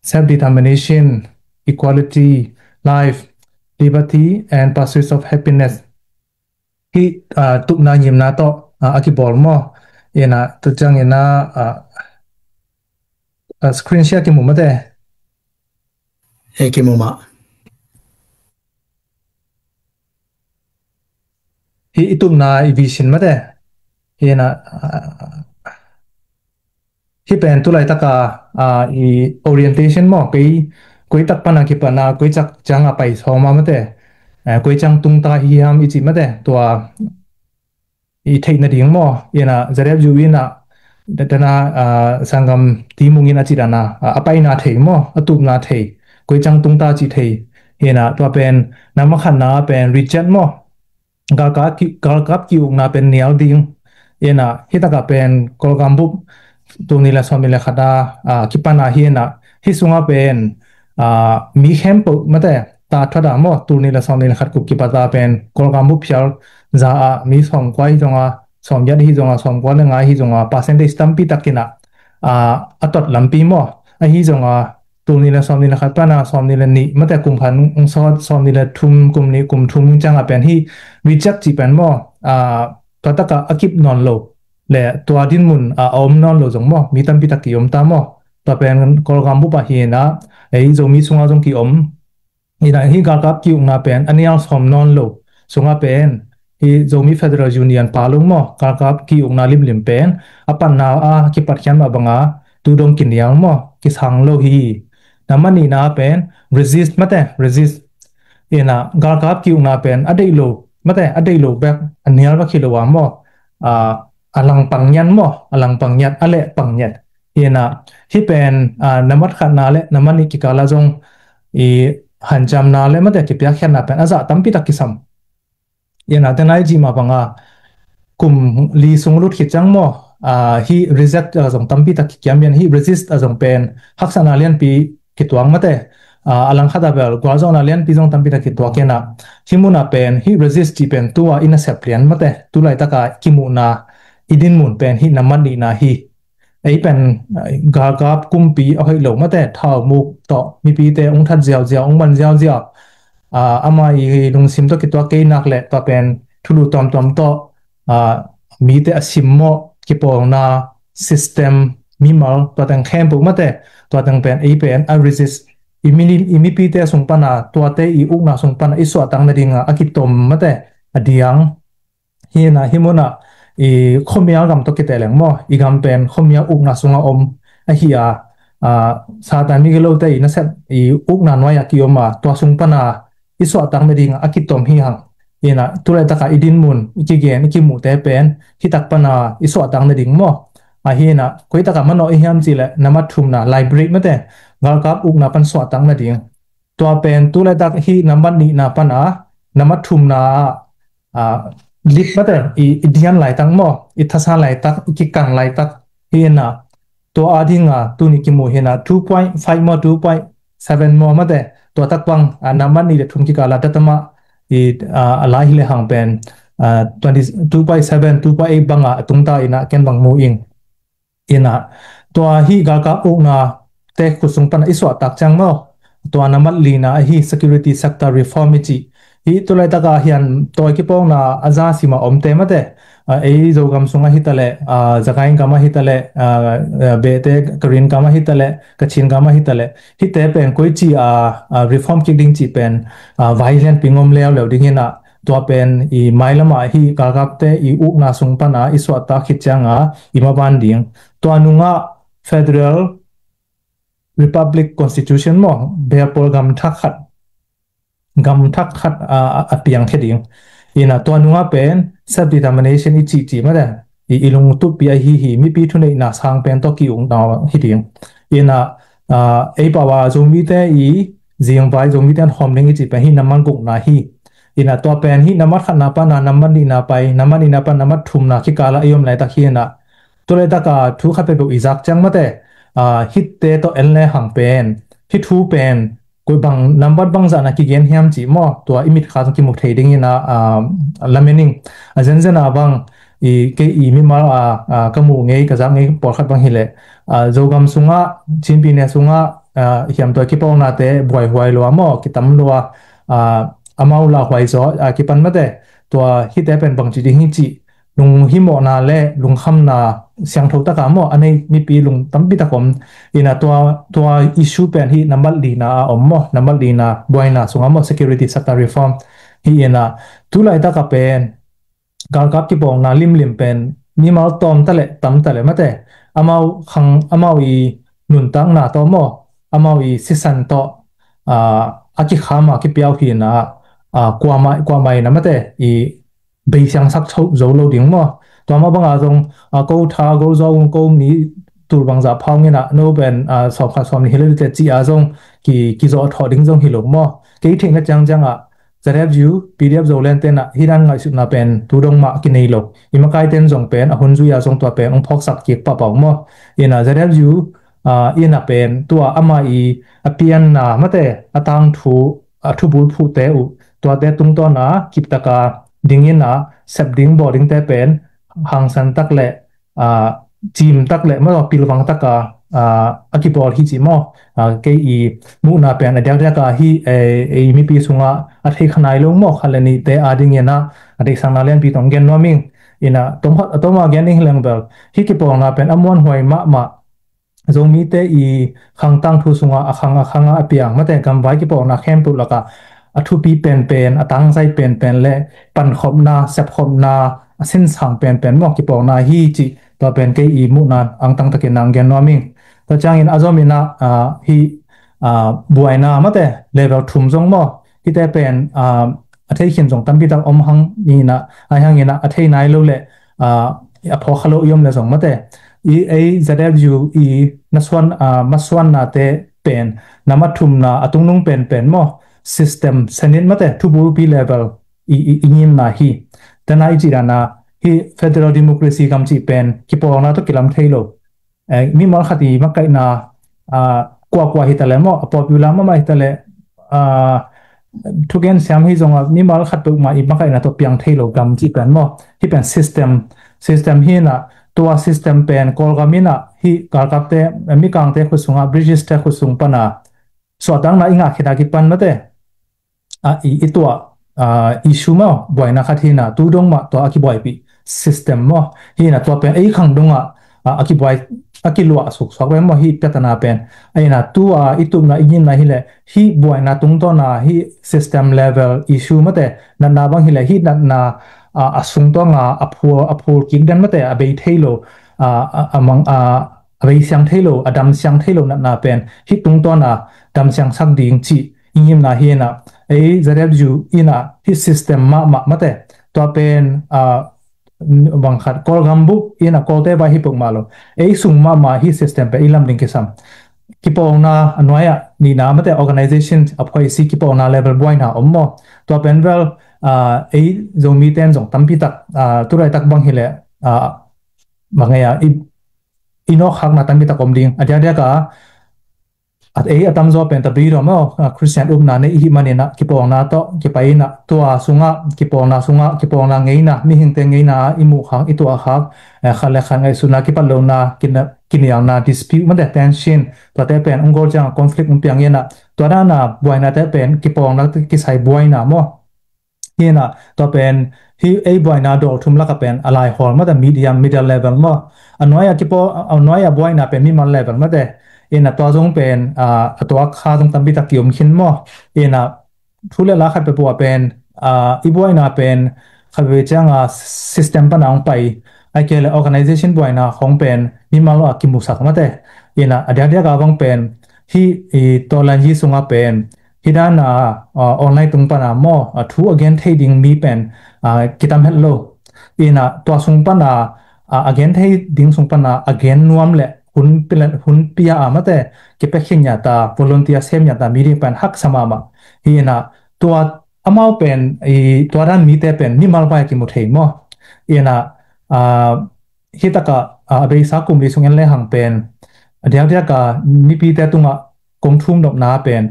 self determination, equality, life, liberty and pursuit of happiness. Hih, ah, tupna ngimna tawh, ah, a kibawl maw? Ina, tua ciang ina, ah, ah, screen share kimu mate. Hei, kimu mah. Hih i tupna i vision mate. Ina, ah, hih pen tu laitaka, ah, i orientation maw, kei koi tak pana kipana, koi cak cianga pai sawma mate, eh, koi ciang tungta hiam i ci mate, tua i theih nading maw, ina Z F U ina dana, ah, sanggam timungin a ci dana, ah, a paina thei maw, a tupna thei, koi ciang tungta ci thei, ina tua pen, nama khatna pen reject maw, galkap ki, galkap ki-ukna pen nial ding. Ina, hi taka pen Kawlgam bup tul nih le sawm nih le khat a, ah, kipana hi ina, hi sunga pen, ah, mi khempeuh mate, ta thuada maw, tul nih le sawm nih le khat kup kipata pen Kawlgam bup phial za a, mi sawm kua hi zonga, sawm giat hi zonga, sawm kua le nga hi zonga, percentage tampi tak ina, ah, a tot lampi maw, ahi zonga, tul nih le sawm nih le khat pana, sawm nih le nih mate kum khat ung sawt, sawm nih le thum, kum nih, kum thum cianga pen hi reject ci pen maw, ah, tua taka a kip nawn lo le tua dinmun, ah, a om nawn lo zong maw, mi tampi tak ki om ta maw. Tua pen Kawlgam bup ah hi ina, ei Zomi sunga zong ki om. Ina hi galkap ki-ukna pen a nial sawm nawn lo sunga pen hi Zomi Federal Union palung maw, galkap ki-ukna limlim pen a panna a kipatkhiat mah banga tu dong kinial maw, kisang lo hi. Nama nihna pen resist mate, resist. Ina galkap ki-ukna pen a deih lo mate, a deih lo bek, a nial bek hi lo a maw, ah, a lang pang ngiat maw, a lang pang ngiat, a leh pang ngiat. Ina hi pen, ah, namat khatna le namat nih kikala zong i hanciamna le mate kipiakkhiatna pen a zah tampi tak kisam. Ina tena i ci mah banga kum li sung lut khit ciang maw, ah, hi reject a zong tampi tak kikiam ina, hi resist a zong pen haksatna lianpi kituak mate, ah, a lang khat a bel gualzawhna lianpi zong tampi tak kituak ina, hi muna pen hi resist ci pen tua i nasep lian mate, tu laitaka kimuhna i dinmun pen hi namat nihna hi. Ei pen, ah, galkap kumpi a hoih lo mate, thau muk tawh mipite ung that ziauziau, ung man ziauziau. Ah, ama i lungsim tawh kituak kei nak le tua pen thulu tuamtuam tawh, ah, mite a simmawh, kipawlna, system, mimal, tua teng khempeuh mate, tua teng pen ei pen a resist, i mini, i mipite sung pana, tuate i ukna sung pana i suahtak nadinga a kitom mate, a diang. Hi ina hi muna i khuamial gam tawh kite leng maw, i gam pen khuamial ukna sunga om ahi a, ah, Satan migilote i nasep i ukna nuai a kiom a, tua sung pana i suahtak nadinga a kitom hi hang. Ina tu laitaka i dinmun, i kigen, i kimuhte pen hi tak pana i suahtak nading maw. Ahi ina koi taka manawh i hiam ci le namat thumna, lie break mate, galkap ukna pan suahtak nading. Tua pen tu laitak hi namat nihna pana, namat thumna ah, ah, lit mate, i, i dian laitak maw, i thasa laitak, i kikang laitak hi ina, tua a dinga tuni kimu hi ina, two point five maw, two point seven maw mate, tua tak bang, ah, namat nih le thum kikala datama i, ah, a lai hi le hang pen, ah, twenty, two point seven, two point eight banga a tungta ina ken bang mu ing. Ina tua hi galkap ukna te khut sung pana i suahtak ciang maw, tua namat lina ahi security sector reform i ci. Hi tu laitaka hian tawi kipawlna a za sima omte mate, ah, ei Zogam sunga hi ta le, ah, Zakain gama hi ta le, ah, ah, Bete Karin gama hi ta le, Kachin gama hi ta le, hite pen koi ci a, ah, reform kik ding ci pen, ah, vai lianpi ngom leuleu ding ina, tua pen i mailama hi galkapte i ukna sung pana i suahtak khit cianga i maban ding. Tua nunga Federal Republic Constitution maw, belpawl gam thak khat, gam thak khat a, a, a piang khia ding. Ina tua nunga pen self determination i cihcih mate, i, i lungtupi ahi hi, mipi thuneihna sang pen tawh ki-ukna hi ding. Ina, ah, ei pau a Zomite i zingvai, Zomite an hawm ding i cih pen hi namat gukna hi. Ina tua pen hi namat khatna pana namat nihna pai, namat nihna pana namat thumna kikala i om laitak hi ina. Tu laitaka thu khat peuhpeuh i zak ciang mate, ah, hite tawh en le hang pen, hi thu pen, koi bang nambat bangzahna kigen hiam cih maw, tua i mitkha tawh kimu thei ding ina, ah, lamen ing. A zenzen a bang, i, kei i mimal a, ah, ka muh ngei, ka zak ngei pawlkhat bang hi le, ah, Zogam sunga, Chin pyine sunga, ah, hiam tua kipawlnate buaihuai lua maw, kitam lua, ah, amau lauhuai zaw, ah, kipan mate, tua hite pen bangci ding hi cih, lunghimawhna le lungkhamna siangtho taka maw a nei mipi lung tampi tak om. Ina tua, tua issue pen hi namat lina a om maw, namat lina buaina sunga maw, security sector reform hi ina, tu laitaka pen galkap kipawlna limlim pen mimal tawm ta le tam ta le mate, amau khang, amau i nuntakna tawh maw, amau i sisan tawh, a kikham a kipiau hi na, kuamah kuamah in a mate i beisiangsak zo lo ding maw? Tua mah banga zong ko tha go zaw ung, ko mi tul bangzah phaung in a no pen sawmkhat sawmnih hi lo dite ci a zong kizawh thawh ding zong hi lo maw? Kei theihna ciangciang ah ZFU PDF Zoland tenah hi dan ngaihsutna pen tu dong mah kinei lo. I makai ten zong pen a hun zui a zong tua pen ong phawksak kik papau maw? In a ZFU in a pen tua ama i a pianna mate a tangthu a thubul phuhte uh tuate tungtawna kiptaka dingin a sep ding bawl dingte pen hangsan tak le cim tak le maw pilvang taka a kibawl hi ci maw? Kei i muhna pen a diakdiaka hi ei mipi sunga a thei khanai lo maw? Khat le nihte a dingin a a deihsakna lianpi tong gen nuam ing. In a tom khat a toma gen ding hi leng bel hi kipawlna pen a muanhuai mahmah Zomite i khangtang thu sunga a khang a khanga a piang mate gamvai kipawlna khempeuh laka a thupi penpen a tangzai penpen le pankhopna sepkhopna a sinsang penpen maw kipawlna hi ci. Tua pen kei i muhna angtang takin nang gen nuam ing. Tua ciangin a zomin a hi buaina mate level thum zong maw? Hite pen a thei khin zong tampi tak om hang ni in a ai hangin a thei nai lo le a phawk kha lo i om le zong mate i ei ZFU i na suan masuannate pen na mathumna a tungnung penpen maw? System senit mate thubulpi level i ngimna hi. Tena i cih dana hi federal democracy kam cih pen kipawlna tawh kilam thei lo. Mimal khat i makaihna kuakua hi ta le maw a popular mahmah hi ta le thugen siam hi zonga mimal khat peuhmah i makaihna tawh piang thei lo gam cih pen maw? Hi pen system system hi na tua system pen Kawlgam in a hi galkapte mikangte khut sunga British te khut sung pana suahtakna i ngah khit a kipan mate a i tuah issue maw buaina khat hi na tu dong mah tua a kibuaipih system maw? Hi na tua pen ei khang dongah a kibuai a kiluah suksuak pen maw hi piatana pen a hi na tua i tupna i ngimna hi le hi buaina tungtawna hi system level issue mate natna bang hi le hi natna a sungtawnga a phul a phul kik den mate a bei thei lo a mang a a bei siang thei lo a dam siang thei lo natna pen hi tungtawna dam siang sak ding cih i ngimna hi na ei ZFU in a hi system mahmah mate tua pen bang khat Kawlgam bup in a Kawlte vai hi peuhmah lo ei sung mahmah hi system pen i lam ding kisam. Kipawlna a nuai ah nihna mate organization a phuaisi kipawlna level buaina om maw? Tua pen vel ei Zomite in zong tampi tak tulaitak bang hi le bang ei a i nawkhakna tampi tak om ding a diakdiaka a ei a tamzaw pen tabri dawm aw Christian upna nei ihi manin a kipawlna tawh kipai in a tua sungah kipawlna sungah kipawlna ngeina mihingte ngeina a i muhkhak i tuahkhak khat le khat ngaihsutna kipat lona kinialna dispute mate tension tuate pen ong gol ciang conflict ong piang in a tua dana buainate pen kipawlna kisai buaina maw? Hi na tua pen hi ei buaina dawl thum laka pen a laihawl mate medium middle level maw? A nuai a kipawl a nuai a buaina pen mimal level mate in a tua zong pen a tua kha zong tampi tak kiom khin maw? In a thu le la khat peuhpeuh a pen i buaina pen khat veve cianga system pana hong pai ai kei le organization buaina hong pen mimal a kimusak mate. In a a diakdiaka bang pen hi i tawlanyi sunga pen hi dana online tung pana maw a thu a gen thei ding mi pen kitam het lo. In a tua sung pana a gen thei ding sung pana a gen nuam le hun pia a mate kipia khin nya ta volunteer sem nya ta mi ding pen haksa mahmah. Hi in a tua amau pen i tua dan mite pen mimal vai a kimu thei maw? In a hi taka a beisa kum li sung en le hang pen a diakdiaka mipite tungah kong thum nopna pen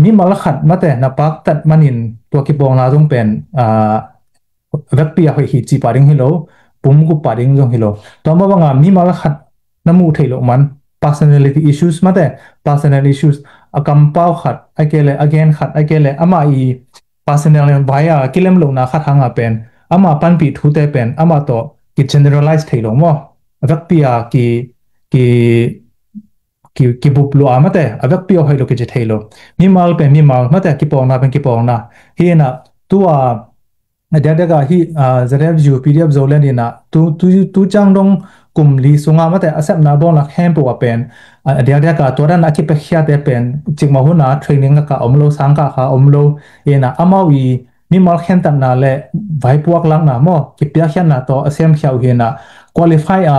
mimal khat mate na paktat manin tua kipawlna zong pen vekpi a hoih hi ci pah ding hi lo, pum gup pah ding zong hi lo. Tua mah banga mimal khat na muh theih loh man personality issues mate personal issues a kampau khat a kei le a gen khat a kei le amah i personal vai a kilem lohna khat hanga pen amah panpih thute pen amah tawh ki generalize thei lo maw? A vekpi a ki ki ki kibup lua mate a vekpi a hoih lo kici thei lo. Mimal pen mimal mate kipawlna pen kipawlna hi na tua a diakdiaka hi ZFU PDF Zoland in a tu tu tu cang dong kum li sungah mate a sepna bawlna khempeuh ah pen a diakdiak a tua dan a kipiakhia te pen cikmah hun a training a ka om lo, sang ka kha om lo. Ina amau i mimal khentatna le vaipuak lakna maw kipiakhia na tawh a semkhia uh hi na qualify a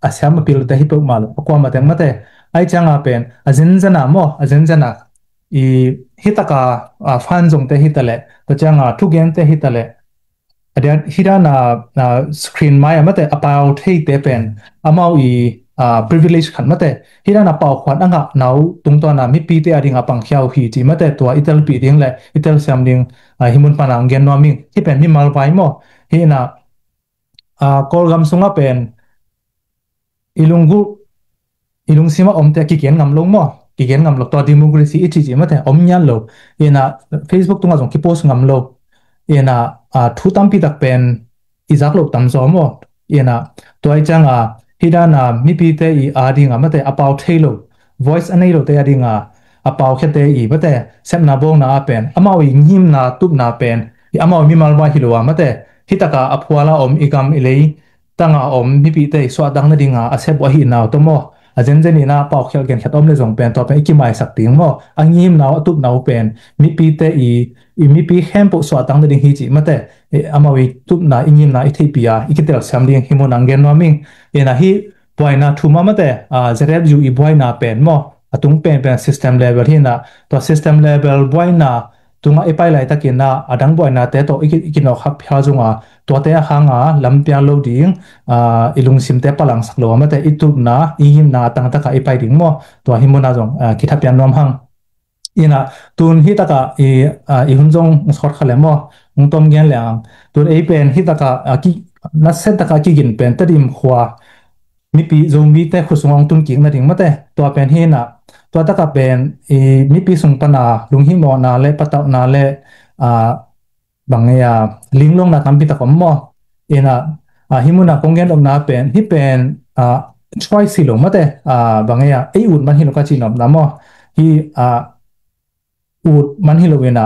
a siam a pil te hi peuhmah lo a kuamah teng mate. Ai cianga pen a zenzen a maw a zenzen a i hitaka a fan zong te hitaleh tua cianga thugen te hitaleh a dia hidana screen mai a mate a pau thei te pen amau i privilege khat mate hidana pau khuan a ngah nau tungtawna mipi te a dinga pangkhia uh hi ci mate tua i telpih ding le i telsiam ding hi mun pana ang gen nuam ing. Hi pen mimal vai maw hi na Kawlgam sungah pen i lunggulh i lungsimah omte a kigen ngam lo maw kigen ngam lo tua democracy i cihcih mate om ngiat lo. Ina Facebook tungah zong kipost ngam lo. Ina thu tampi tak pen i zak lo tam zaw maw. Ina tua i cianga hidana mipite i a dinga mate a pau thei lo voice a nei lote a dinga a pau khiate i mate sepna bawngna a pen amau i ngimna tupna pen i amau i mimal vai hi lo a mate hitaka a phuala om i gam i lei tanga om mipite i suahtak nadinga a sep uh ahi nau tawh maw a zenzen ina paukhial genkhiat om le zong pen tua pen i kimaisak ding maw a ngimnau a tupnau pen mipite i i mipi khempeuh suahtak nading hi cih mate amau i tupna i ngimna i theihpi a i kitelsiam ding hi mun ang gen nuam ing. Ina hi buaina thuma mate ZFU i buaina pen maw a tung penpen system level hi na tua system level buaina tungah i pai laitakin a dang buainate tawh i kinawkhak phial zunga tuate a hanga lampial lo ding i lungsimte palangsak lo a mate i tupna i ngimna tangtaka i pai ding maw tua hi muna zong kithapian nuam hang. Ina tun hitaka i hun zong sawt kha le maw hong tom gen le ang tun ei pen hitaka nasen taka kigin pen Tedim khua mipi Zomite khut sungah hong tun kik nading mate tua pen hi na tua taka pen i mipi sung pana lunghimawhna le patauhna le bang ngeia linglongna tampi tak om maw. Ina hi muna kong gen omna pen hi pen choice hi lo mate bang ngeia ei ut man hi lo ka cih nopna maw hi ut man hi lo ina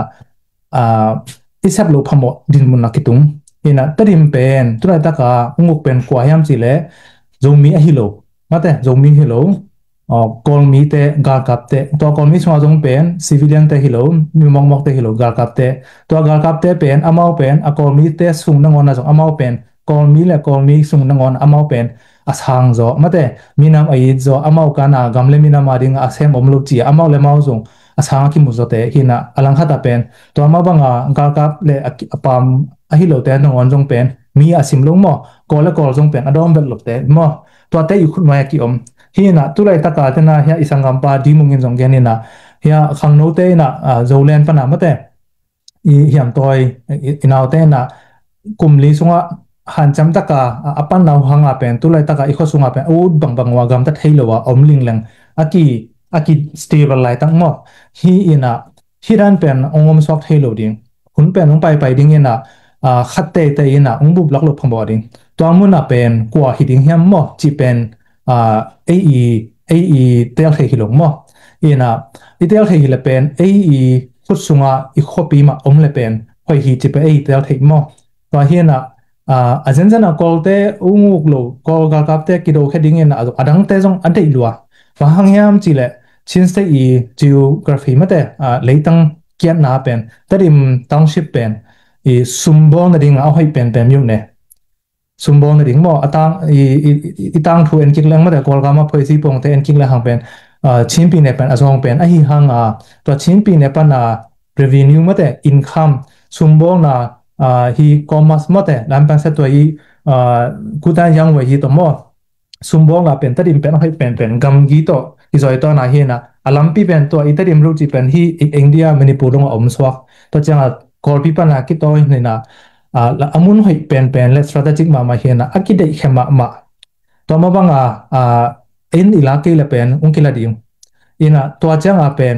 i sep lo phamawh dinmun a kitung. Ina Tedim pen tulaitaka unguk pen kua hiam cih leh Zomi ahi lo mate Zomi hi lo. Kawlmite galkapte tua Kawlmi sunga zong pen civiliante hi lo mi mawkmawkte hi lo galkapte tua galkapte pen amau pen a Kawlmite sung nangawn a zong amau pen Kawlmi le Kawlmi sung nangawn amau pen a sang zaw mate minam a it zaw amau kana gam le minam a dinga a sem om lo cia amau le mau zong a sang a kimu zawte hina a langkhata pen tua ma banga galkap le a paam ahi lote nangawn zong pen mi a sim lo maw Kawl le Kawl zong pen a dawm vet lote maw tuate i khutnuai a kiom. Hina tulaitaka tena hia i sanggampa Dimung in zong gen ina hia khangnote ina Zolen pana mate i hiamtawi i naute ina kum li sungah hanciam taka a pan nau hanga pen tulaitaka i khua sunga pen a ut bangbang ua gamta thei lo a om lingleng a ki a ki stable laitak maw hi ina hi dan pen ong om suak thei lo ding hun pen ong paipai ding ina khat teitei ina ong bup lak lo phamawh ding tua muna pen kua hi ding hiam maw cih pen ei i ei i tel thei hi lo maw. Ina i tel thei hi le pen ei i khut sunga i khuapi mah om le pen hoih hi cih pen ei i tel thei maw. Tua hi ina a zenzen a Kawlte unguk lo Kawl galkapte kidokhia ding ina a dangte zong a deih lua. Bang hang hiam cih le Chin State i geography mate leitang kiatna pen Tedim township pen i sumbawl nadinga a hoih penpen miuh ne sumbawl nading maw a tang i tang thu en kik leng mate Kawlgama phoisi pawngte en kik leng hang pen Chinpi ne pen a zawng pen ahi hanga tua Chinpi ne pana revenue mate income sumbawlna hi commerce mate lampan sa tua i kuta yang wei hi to maw sumbawlna pen Tedim pen a hoih penpen gamgi tawh i zoi tawna hina a lampi pen tua i Tedim ruci pen hi India Manipur dong a om suak tua cianga Kawlpi pana kitawi nina a mun hoih penpen le strategic mahmah hina a kideihkhe mahmah tua ma banga in i la kei le pen ung kila ding ina tua cianga pen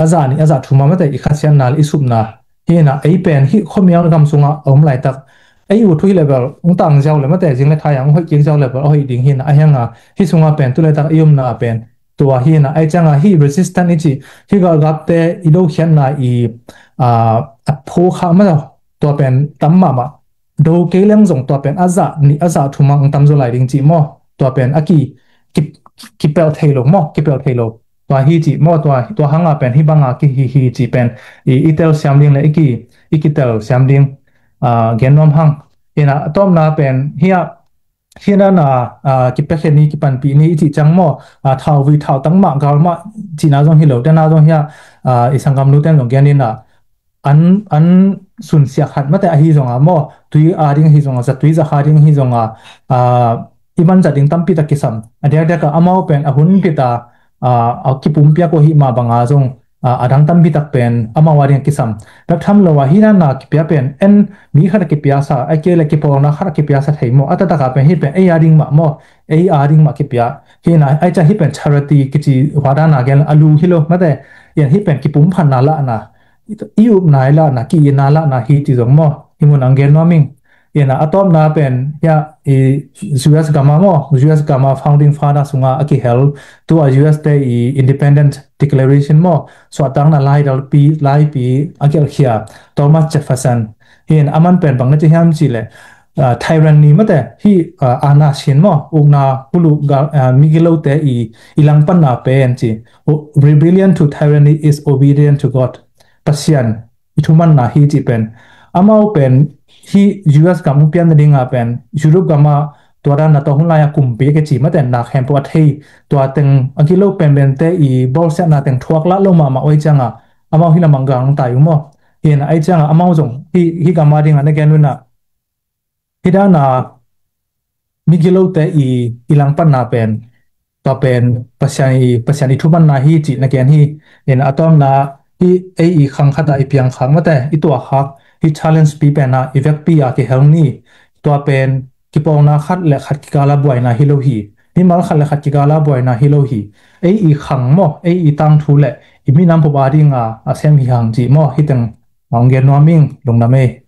a zah nih a zah thuma mate i khasiatna le i supna hina ei pen hi khuamial gam sunga a om laitak ei u thu hi level ung tang ziau le mate zing le thai ang hoih kik ziau level a hoih ding hina a hianga hi sunga pen tu laitak i umna pen tua hina ai cianga hi resistant i ci hi galgapte i lo khiatna i a phu kha mate tua pen tam mahmah do kei leng zong tua pen a zah nih a zah thum ah hong tam zaw lai ding cih maw? Tua pen a ki, ki, kipelh thei lo maw? Kipelh thei lo. Tua hi cih maw? Tua, tua hanga pen hih banga kihi hi cih pen i, i telsiam ding le i ki, i kitelsiam ding, ah, gen nuam hang. Ina a tawpna pen hih a, hih dana, ah, kipiakhia ni, kipanpih ni i cih ciang maw? Ah, thauvui thautang mah, gal mah cihna zong hi lo, dana zong hih a, ah, i sanggamnu ten zong gen ina, an, an sunsia khat mate ahi zonga maw, tui a ding ahi zonga, zatui zakha ding ahi zonga, ah, i manzat ding tampi tak kisam. A diakdiaka amau pen a hun pita, ah, a kipumpiak uh ahi mah banga zong, ah, a dang tampi tak pen amau a ding a kisam. Bek tham lo a hih dana kipia pen en mi khat a kipiasa, a kei le kipawlna khat a kipiasa thei maw? A taktakah pen hih pen ei a ding mah maw? Ei a ding mah kipia. Hih na, ai ca hih pen charity kici hua dana gen a lu hi lo mate. Ian hih pen kipumphatna lahna, i upna i lahna, ki-itna lahna hi ci zong maw? Hih mun ang gen nuam ing. Ina a tawpna pen hia i U S gama maw, U S gama founding father sunga a kihel, tua U S te i independent declaration maw, suahtakna laidalpi, laipi a gelhkhia Thomas Jefferson. Hih in aman pen bang na ci hiam cih leh, ah, tyranny mate, hih, ah, aana sin maw, ukna pulu ga, ah, migilote i, i langpanna pen ci. "Rebellion to tyranny is obedience to God." Pasian i thumanna hi cih pen. Amau pen hih U S gam hong pian nadinga pen Europe gama tua dana tua hun laia kumpi a kici mate, na khempeuh a thei, tua teng a gilo penpente i bawlsiatna teng thuak lah lo mahmah uh ahi cianga amau hih lamah gang tai uh maw? Hih ina ahi cianga amau zong hih, hih gama dinga na gen uh ina, hih dana migilote i, i langpanna pen, tua pen Pasian i, Pasian i thumanna hi cih na gen hi. Ina a tawpna hih ei i khang khata i piang khak mate, i tuah khak, hih challenge pi pena i vekpi a kihel ni. Tua pen kipawlna khat le khat kigala buaina hi lo hi. Mimal khat le khat kigala buaina hi lo hi. Ei i khang maw, ei i tangthu le i minam pop a dinga a sem hi hang cih maw? Hih teng ang gen nuam ing, lungdam ei.